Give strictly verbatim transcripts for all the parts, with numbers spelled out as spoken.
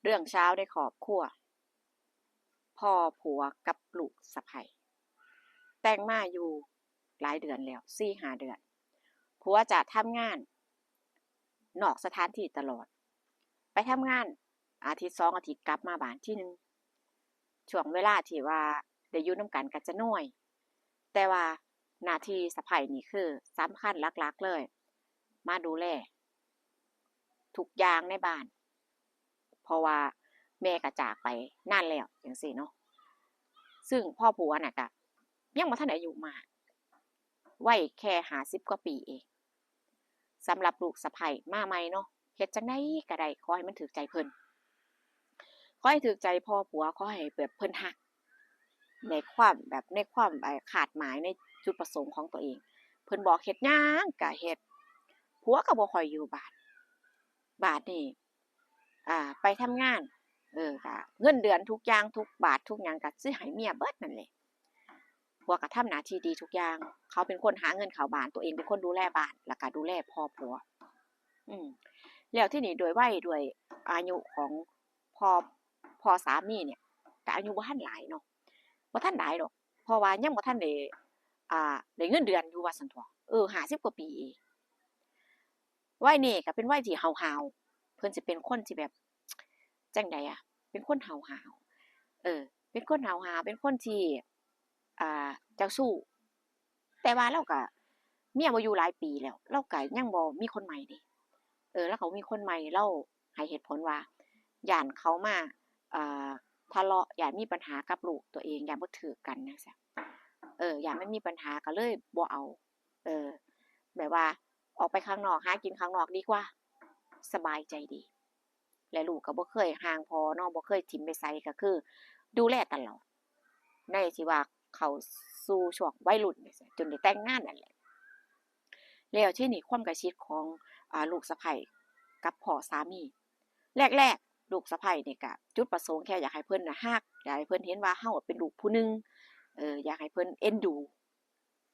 เรื่องเช้าในครอบครัว พ่อผัวกับลูกสะใภ้ แต่งมาอยู่หลายเดือนแล้ว สี่ห้าเดือน ผัวจะทำงานนอกสถานที่ตลอด ไปทำงานอาทิตย์สองอาทิตย์กลับมาบ้านทีหนึ่ง ช่วงเวลาที่ว่าได้อยู่นำกันก็จะน้อย แต่ว่าหน้าที่สะใภ้นี่คือสำคัญหลักๆเลย มาดูแลทุกอย่างในบ้าน เพราะว่าแม่ก็จากไปนานแล้วจั่งซี้เนาะ ซึ่งพ่อผัวน่ะก็ยังบ่ทันอายุมาก วัยแค่ห้าสิบกว่าปีเอง สำหรับลูกสะใภ้มาใหม่เนาะ เฮ็ดจั่งใดก็ได้ ขอให้มันถูกใจเพิ่น ขอให้ถูกใจพ่อผัว ขอให้แบบเพิ่นฮัก ในความแบบ ในความ เอ่อ คาดหมาย ในจุดประสงค์ของตัวเอง เพิ่นบอกเฮ็ดหยังก็เฮ็ด ผัวก็บ่ค่อยอยู่บ้าน บาดนี้ อ่า ไปทำงาน เออ ก็เงินเดือนทุกอย่าง ทุกบาททุกหยังก็สิให้เมียเบิดนั่นแหละ ผัวก็ทำหน้าที่ดีทุกอย่าง เขาเป็นคนหาเงินเข้าบ้าน ตัวเองเป็นคนดูแลบ้าน แล้วก็ดูแลพ่อผัว อืม แล้วทีนี้ด้วยวัย ด้วยอายุของพ่อ พ่อสามีเนี่ย ก็อายุบ่ทันหลายเนาะ บ่ทันหลายดอก เพราะว่ายังบ่ทันได้ อ่า ได้เงินเดือนอยู่ว่าซั่นเถาะ เออ ห้าสิบกว่าปีเอง วัยนี้ก็เป็นวัยที่ห้าวๆ เพิ่นสิเป็นคนที่แบบ จั่งใดอะ เป็นคนห้าวๆ เออ เป็นคนห้าวๆ เป็นคนที่ อ่า เจ้าชู้ แต่ว่าลาวก็ เมียบ่อยู่หลายปีแล้ว ลาวก็ยังบ่มีคนใหม่เด้ เออ ลาวก็บ่มีคนใหม่ ลาวให้เหตุผลว่า ย้านเขามา เอ่อ ทะเลาะ ย้านมีปัญหากับลูกตัวเอง ย้านบ่ถูกกันจั่งซี้ เออ ย้านมันมีปัญหาก็เลยบ่เอา เออ แบบว่าออกไปข้างนอก หากินข้างนอกดีกว่า สบายใจดี และลูกก็บ่เคยห่างพ่อเนาะ บ่เคยถิ่มไปไส ก็คือดูแลตลอด ในที่ว่าเข้าสู่ช่วงวัยรุ่นจั่งซี้ จนได้แต่งงานนั่นแหละ แล้วทีนี้ความใกล้ชิดของ อ่า ลูกสะใภ้กับพ่อสามี แรกๆ ลูกสะใภ้นี่ก็จุดประสงค์แค่อยากให้เพิ่นน่ะฮัก อยากให้เพิ่นเห็นว่าเฮาเป็นลูกผู้หนึ่ง เออ อยากให้เพิ่นเอ็นดู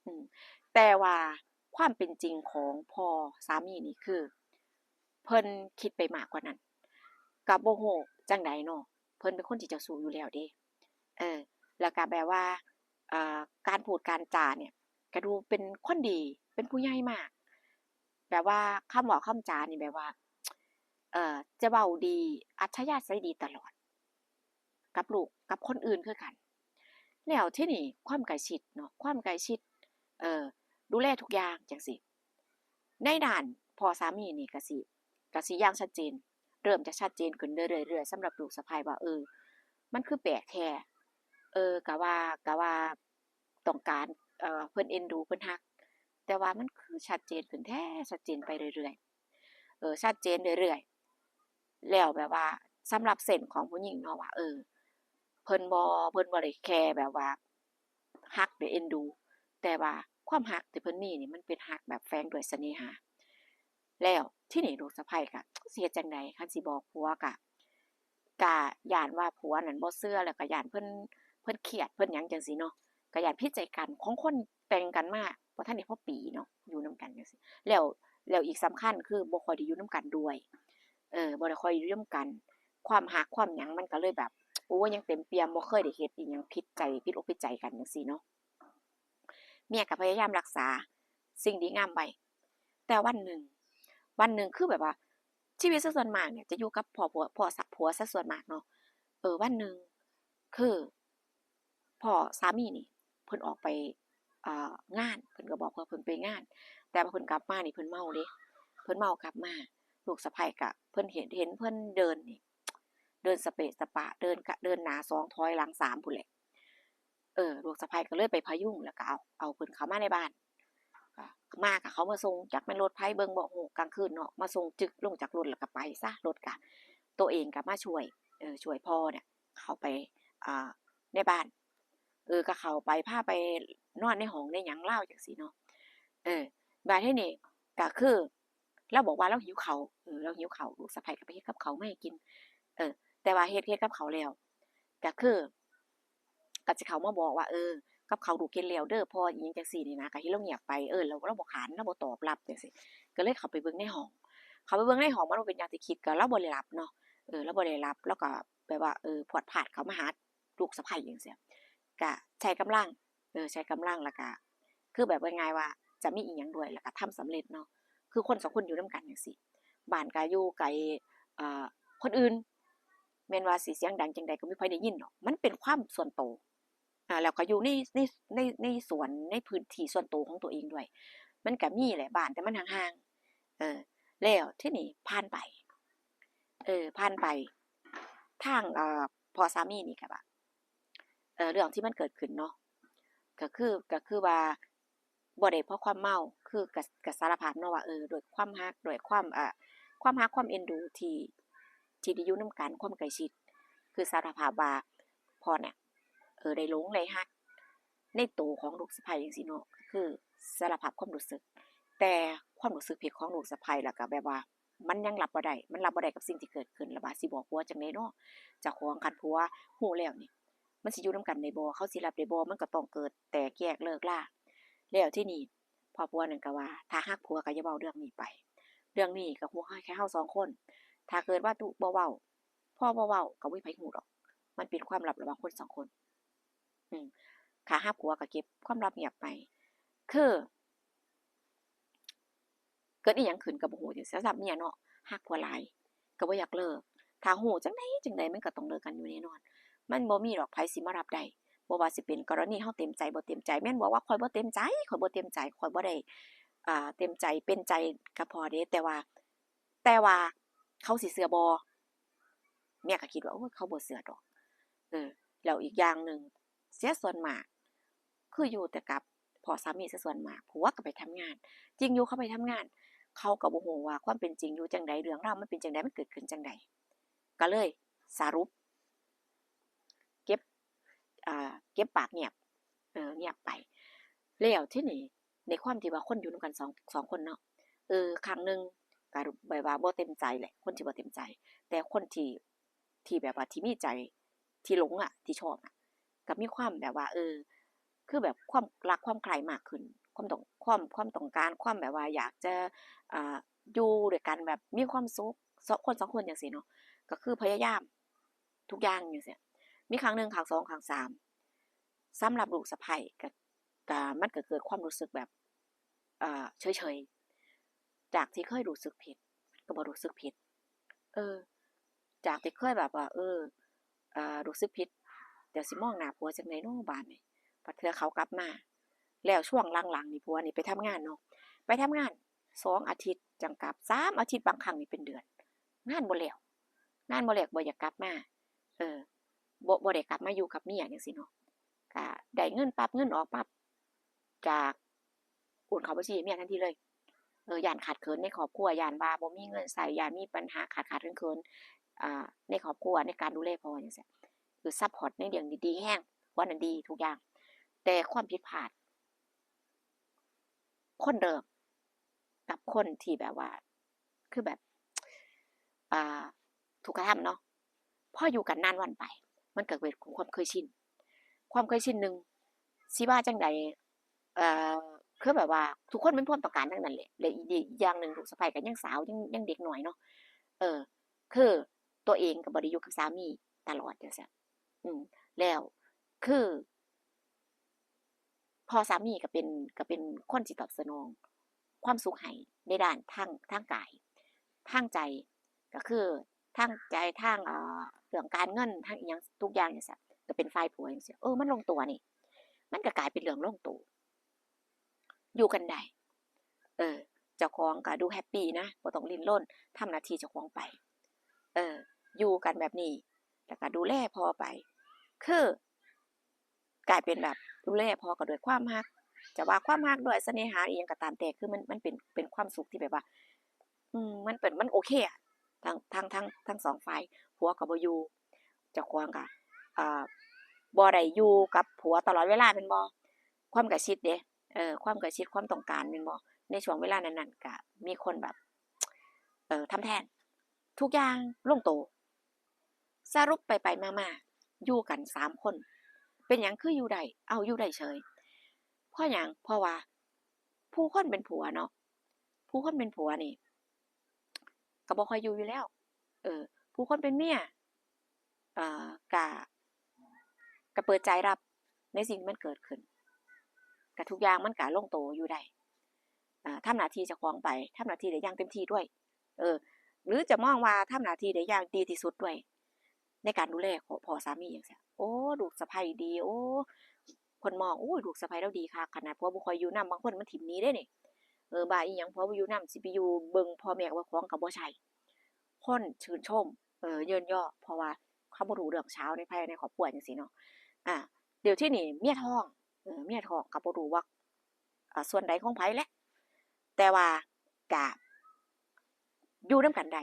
อืม แต่ว่าความเป็นจริงของพ่อสามีนี่คือ เพิ่นคิดไปมากกว่านั้น ก็บ่ฮู้จั่งใดเนาะ เพิ่นเป็นคนที่เจ้าชู้อยู่แล้วเด้ เออ แล้วก็แบบว่า เอ่อ การพูดการจาเนี่ย ก็ดูเป็นคนดี เป็นผู้ใหญ่มาก แบบว่าคำเว้าคำจานี่แบบว่า เอ่อ จะเว้าดี อัธยาศัยดีตลอด กับลูก กับคนอื่นคือกัน แล้วทีนี้ความใกล้ชิดเนาะ ความใกล้ชิด เอ่อ ดูแลทุกอย่างจั่งซี้ ในด้านพ่อสามีนี่ก็สิ ก็สิอย่างชัดเจน เริ่มจะชัดเจนขึ้นเรื่อยๆ สำหรับลูกสะใภ้ว่า เออ มันคือแปลกแท้ เออ ก็ว่า ก็ว่าต้องการ เอ่อ เพิ่นเอ็นดู เพิ่นฮัก แต่ว่ามันคือชัดเจนขึ้นแท้ ชัดเจนไปเรื่อยๆ เออ ชัดเจนเรื่อยๆ แล้วแบบว่าสำหรับเซนส์ของผู้หญิงเนาะว่า เออ เพิ่นบ่ เพิ่นบ่ได้แค่แบบว่าฮักหรือเอ็นดู แต่ว่าความฮักที่เพิ่นมีนี่มันเป็นฮักแบบแฝงด้วยเสน่หา แล้วทีนี้ลูกสะใภ้ก็สิเฮ็ดจั่งใด คันสิบอกผัวก็ ก็ย้านว่าผัวนั่นบ่เชื่อ แล้วก็ย้านเพิ่น เพิ่นเครียด เพิ่นหยังจั่งซี้เนาะ ก็ย้านผิดใจกัน ของคนแต่งกันมาบ่ทันได้พอปีเนาะ อยู่นำกันจั่งซี้ แล้ว แล้วอีกสำคัญคือบ่ค่อยได้อยู่นำกันด้วย เออ บ่ได้ค่อยอยู่นำกัน ความฮักความหยังมันก็เลยแบบ โอ้ ยังเต็มเปี่ยม บ่เคยได้เฮ็ดอิหยังผิดใจ ผิดอกผิดใจกันจั่งซี้เนาะ เมียก็พยายามรักษาสิ่งดีงามไว้ แต่วันหนึ่ง วันหนึ่งคือแบบว่า ชีวิตซะส่วนมากเนี่ยจะอยู่กับพ่อผัว พ่อสะ ผัวซะส่วนมากเนาะ เออ วันหนึ่ง คือ พ่อสามีนี่เพิ่นออกไป เอ่อ งาน เพิ่นก็บอกว่าเพิ่นไปงาน แต่ว่าเพิ่นกลับมานี่เพิ่นเมาเด้ เพิ่นเมากลับมา ลูกสะใภ้ก็ เพิ่นเห็น เห็นเพิ่นเดินนี่ เดินสะเปะสะปะ เดินกะ เดินหน้าสองถอยหลังสามพู้นแหละ เออ ลูกสะใภ้ก็เลยไปพยุง แล้วก็เอา เอาเพิ่นเข้ามาในบ้าน ก็มาก็เขามาส่ง จักแม่นรถไผเบิ่งบ่ฮู้ กลางคืนเนาะ มาส่งจึกลงจากรถแล้วก็ไปซะ รถก็ ตัวเองก็มาช่วย เออ ช่วยพ่อเนี่ยเข้าไป อ่า ในบ้าน เออ ก็เข้าไป พาไปนอนในห้องในหยังลาวจั่งซี้เนาะ เออ บาดทีนี้ก็คือ ลาวบอกว่าลาวหิวข้าว เออ ลาวหิวข้าว ลูกสะใภ้ก็ไปเฮ็ดกับข้าวมาให้กิน เออ แต่ว่าเฮ็ด เฮ็ดกับข้าวแล้ว ก็คือ ก็สิเข้ามาบอกว่า เออ กับข้าวลูกเฮ็ดแล้วเด้อพ่อ อิหยังจั่งซี้นี่นะ ก็เห็นลาวเงียบไป เออ ลาว ลาวบ่ขาน ลาวบ่ตอบรับจั่งซี้ ก็เลยเข้าไปเบิ่งในห้อง เข้าไปเบิ่งในห้อง มันบ่เป็นอย่างที่คิด ก็ลาวบ่ได้หลับเนาะ เออ ลาวบ่ได้หลับ ลาวก็แบบว่า เออ พรวดพราดเข้ามาหาลูกสะใภ้จั่งซี้ ก็ใช้กำลัง เออ ใช้กำลัง แล้วก็ คือแบบง่ายๆว่าจะมีอิหยังด้วย แล้วก็ทำสำเร็จเนาะ คือคนสองคนอยู่นำกันจั่งซี้ บ้านก็อยู่ไกล เอ่อ คนอื่น แม่นว่าสิเสียงดังจั่งใดก็บ่มีไผได้ยินดอก มันเป็นความส่วนโต อ่า แล้วก็อยู่ใน ใน ใน ในสวน ในพื้นที่ส่วนโตของตัวเองด้วย มันก็มีแหละบ้าน แต่มันห่างๆ เออ แล้วทีนี้ผ่านไป เออ ผ่านไป ทาง เอ่อ พ่อสามีนี่ก็ว่า เอ่อ เรื่องที่มันเกิดขึ้นเนาะ ก็คือ ก็คือว่า บ่ได้เพราะความเมา คือก็ ก็สารภาพเนาะว่า เออ ด้วยความฮัก ด้วยความ เอ่อ ความฮักความเอ็นดูที่ ที่ได้อยู่นำกัน ความใกล้ชิด คือสารภาพว่าพ่อเนี่ย เออ ได้หลงได้ฮักในโตของลูกสะใภ้จั่งซี้เนาะ ก็คือสารภาพความรู้สึก แต่ความรู้สึกผิดของลูกสะใภ้ แล้วก็แบบว่ามันยังรับบ่ได้ มันรับบ่ได้กับสิ่งที่เกิดขึ้น แล้วว่าสิบอกผัวจั่งใดเนาะ เจ้าของ คันผัวฮู้แล้วนี่ มันสิอยู่นำกันได้บ่ เขาสิรับได้บ่ มันก็ต้องเกิดแตกแยกเลิกลา แล้วทีนี้พ่อผัวนั่นก็ว่า ถ้าฮักผัวก็อย่าเว้าเรื่องนี้ไป เรื่องนี้ก็ฮู้แค่เฮาสองคน ถ้าเกิดว่าตุ๊บ่เว้า พ่อบ่เว้า ก็บ่มีไผฮู้ดอก มันเป็นความลับระหว่างคนสองคน อืม ถ้าฮักผัวก็เก็บความลับเงียบไป คือ เกิดอิหยังขึ้นก็บ่ฮู้จั่งซี้ สำหรับเมียเนาะ ฮักผัวหลาย ก็บ่อยากเลิก ถ้าฮู้จั่งใดจั่งใดมันก็ต้องเลิกกันอยู่แน่นอน มันบ่มีดอกไผสิมารับได้ บ่ว่าสิเป็นกรณีเฮาเต็มใจบ่เต็มใจ แม่นบอกว่าข้อยบ่เต็มใจ ข้อยบ่เต็มใจ ข้อยบ่ได้ อ่า เต็มใจเป็นใจกับพ่อเด้ แต่ว่า แต่ว่าเขาสิเชื่อบ่ เมียก็คิดว่า โอ้ย เขาบ่เชื่อดอก เออ แล้วอีกอย่างหนึ่ง เสียส่วนมาก คืออยู่แต่กับพ่อสามีเสียส่วนมาก ผัวก็ไปทำงาน จริงอยู่เขาไปทำงาน เขาก็บ่ฮู้ว่าความเป็นจริงอยู่จั่งใด เรื่องราวมันเป็นจั่งใด มันเกิดขึ้นจั่งใด ก็เลยสรุป เก็บ อ่า เก็บปากเงียบ เออ เงียบไป แล้วทีนี้ในความที่ว่าคนอยู่นำกันสอง สองคนเนาะ เออ ครั้งหนึ่งก็แบบว่าบ่เต็มใจแหละ คนที่บ่เต็มใจ แต่คนที่ ที่แบบว่าที่มีใจ ที่หลงอะ ที่ชอบอะ ก็มีความแบบว่า เออ คือแบบความรักความใคร่มากขึ้น ความต้อง ความ ความต้องการ ความแบบว่าอยากจะ อ่า อยู่ด้วยกันแบบมีความสุข สอง คนสองคนจั่งซี้เนาะ ก็คือพยายามทุกอย่างจั่งซี้ มีครั้งหนึ่ง ครั้งสอง ครั้งสาม สำหรับลูกสะใภ้ก็ ก็ มันก็เกิดความรู้สึกแบบ เอ่อ เฉยๆ จากที่เคยรู้สึกผิด ก็บ่รู้สึกผิด เออ จากที่เคยแบบว่า เออ เอ่อ รู้สึกผิด เดี๋ยวสิมองหน้าผัวจั่งใดน้อบาดนี้ บัดเทื่อเขากลับมา แล้วช่วงหลังๆ นี่ผัวนี่ไปทำงานเนาะ ไปทำงานสองอาทิตย์จั่งกลับ สามอาทิตย์ บางครั้งนี่เป็นเดือน งานบ่แล้ว งานบ่แล้ว บ่อยากกลับมา เออ บ่ บ่ได้กลับมาอยู่กับเมียจั่งซี้เนาะ ก็ได้เงินปั๊บ เงินออกปั๊บ จาก โอนเข้าบัญชีให้เมียทันทีเลย เออ ย้านขาดเขินในครอบครัว ย้านว่าบ่มีเงินใช้ ย้านมีปัญหาขาดๆเขินๆ อ่า ในครอบครัว ในการดูแลพ่อจั่งซี้ คือซัปพอร์ตในเรื่องดีๆแฮง ผัวนั่นดีทุกอย่าง แต่ความผิดพลาด คนเดิม กับคนที่แบบว่า คือแบบ อ่า ถูกกระทำเนาะ พออยู่กันนานวันไป มันก็เกิดความเคยชิน ความเคยชินหนึ่ง สิว่าจั่งใด เอ่อ คือแบบว่าทุกคนมีความต้องการทั้งนั้นแหละ และอีก อีกอย่างหนึ่ง ลูกสะใภ้ก็ยังสาว ยัง ยังเด็กน้อยเนาะ เออ คือตัวเองก็บ่ได้อยู่กับสามีตลอดจั่งซี้ อืม แล้วคือ พ่อสามีก็เป็น ก็เป็นคนที่ตอบสนองความสุขให้ในด้านทาง ทางกาย ทางใจ ก็คือทางใจ ทาง เอ่อ เรื่องการเงิน ทางอิหยังทุกอย่างจั่งซี้ ก็เป็นฝ่ายผัวจั่งซี้ เออ มันลงตัวนี่ มันก็กลายเป็นเรื่องลงตัว อยู่กันได้ เออ เจ้าของก็ดูแฮปปี้นะ บ่ต้องริ้นรน ทำหน้าที่เจ้าของไป เออ อยู่กันแบบนี้ แล้วก็ดูแลพ่อไป คือ กลายเป็นแบบดูแลพ่อก็ด้วยความฮัก จะว่าความฮักด้วยเสน่หาอิหยังก็ตามแต่ คือมัน มันเป็น เป็นความสุขที่แบบว่า อืม มันเป็น มันโอเคอะ ทั้ง ทั้ง ทั้ง ทั้งสองฝ่าย ผัวก็บ่อยู่ เจ้าของก็ เอ่อ บ่ได้อยู่กับผัวตลอดเวลาแม่นบ่ ความใกล้ชิดเด้ เออ ความใกล้ชิด ความต้องการแม่นบ่ ในช่วงเวลานั้นๆ ก็มีคนแบบ เอ่อ ทำแทน ทุกอย่างลงตัว สรุปไปๆมาๆ อยู่กันสามคน เป็นหยังคืออยู่ได้ เอ้า อยู่ได้เฉย เพราะหยัง เพราะว่าผู้คนเป็นผัวเนาะ ผู้คนเป็นผัวนี่ ก็บ่ค่อยอยู่อยู่แล้ว เออ ผู้คนเป็นเมีย เอ่อกะกะเปิดใจรับในสิ่งที่มันเกิดขึ้น กะทุกอย่างมันกะลงตัวอยู่ได้ อ่าทำหน้าที่เจ้าของไป ทำหน้าที่ได้อย่างเต็มที่ด้วย เออ หรือจะมองว่าทำหน้าที่ได้อย่างดีที่สุดด้วย ในการดูแลของพ่อสามีจั่งซี้ โอ้ ลูกสะใภ้ดี โอ้ คนมอง โอ้ย ลูกสะใภ้ลาวดีคัก ขนาดผัวบ่ค่อยอยู่นำ บางคนมันถิ่มหนีเด้นี่ เออ บ้าอีหยัง ผัวบ่อยู่นำ สิไปอยู่เบิ่งพ่อแม่กับเจ้าของกะบ่ใช่ คนชื่นชม เออ เยินยอ เพราะว่าเขาบ่ฮู้เรื่องเช้าในภายในครอบครัวจั่งซี้เนาะ อ่า เดี๋ยวที่นี่เมียท้อง เออ เมียท้องกะบ่ฮู้ว่า อ่า ส่วนใดของไผแหละ แต่ว่ากะอยู่นำกันได้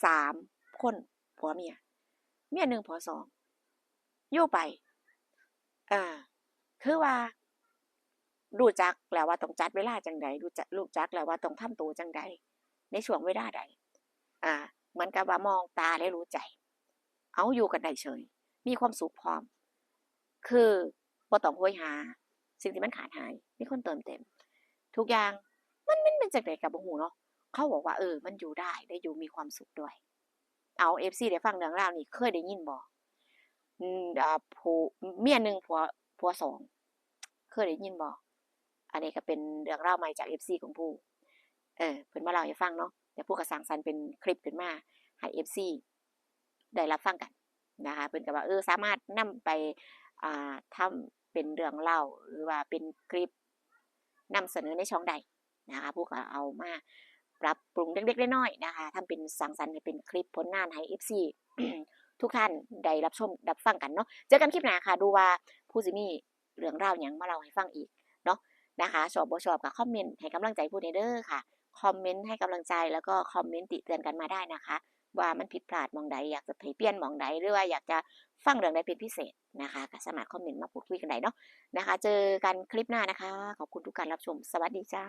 สามคน ผัวเมีย เมียหนึ่ง ผัวสอง อยู่ไป อ่า คือว่า รู้จักแล้วว่าต้องจัดเวลาจั่งใด รู้จัก รู้จักแล้วว่าต้องทำตัวจั่งใด ในช่วงเวลาใด อ่า เหมือนกับว่ามองตาและรู้ใจ เอาอยู่กันได้เฉย มีความสุขพร้อม คือบ่ต้องโหยหาสิ่งที่มันขาดหาย มีคนเติมเต็ม ทุกอย่าง มัน มันเป็นจั่งใดกะบ่ฮู้เนาะ เขาบอกว่า เออ มันอยู่ได้ ได้อยู่มีความสุขด้วย เอา เอฟซี ได้ฟังเรื่องราวนี้ เคยได้ยินบ่ อืม อ่า ผัว เมียหนึ่ง ผัว ผัวสอง เคยได้ยินบ่ อันนี้กะเป็นเรื่องราวใหม่จาก เอฟซี ของผู้ เออ เพิ่นมาเล่าให้ฟังเนาะ เดี๋ยวผู้กะสร้างสรรค์เป็นคลิปขึ้นมาให้ เอฟซี ได้รับฟังกันนะคะ เพิ่นกะว่า เออ สามารถนำไป อ่า ทำเป็นเรื่องเล่า หรือว่าเป็นคลิปนำเสนอในช่องได้นะคะ ผู้กะเอามาปรับปรุงเล็กๆน้อยๆนะคะ ทำเป็นสร้างสรรค์ให้เป็นคลิปผลงานให้ เอฟซี ทุกท่านได้รับชมรับฟังกันเนาะ เจอกันคลิปหน้าค่ะ ดูว่าผู้สิมีเรื่องราวหยังมาเล่าให้ฟังอีกเนาะนะคะ ชอบบ่ชอบกะคอมเมนต์ให้กำลังใจผู้แหน่เด้อค่ะ คอมเมนต์ให้กำลังใจ แล้วก็คอมเมนต์ติเตือนกันมาได้นะคะ ว่ามันผิดพลาดหม่องใด อยากจะให้เปลี่ยนหม่องใด หรือว่าอยากจะฟังเรื่องใดเป็นพิเศษนะคะ กะสามารถคอมเมนต์มาพูดคุยกันได้เนาะนะคะ เจอกันคลิปหน้านะคะ ขอบคุณทุกการรับชม สวัสดีจ้า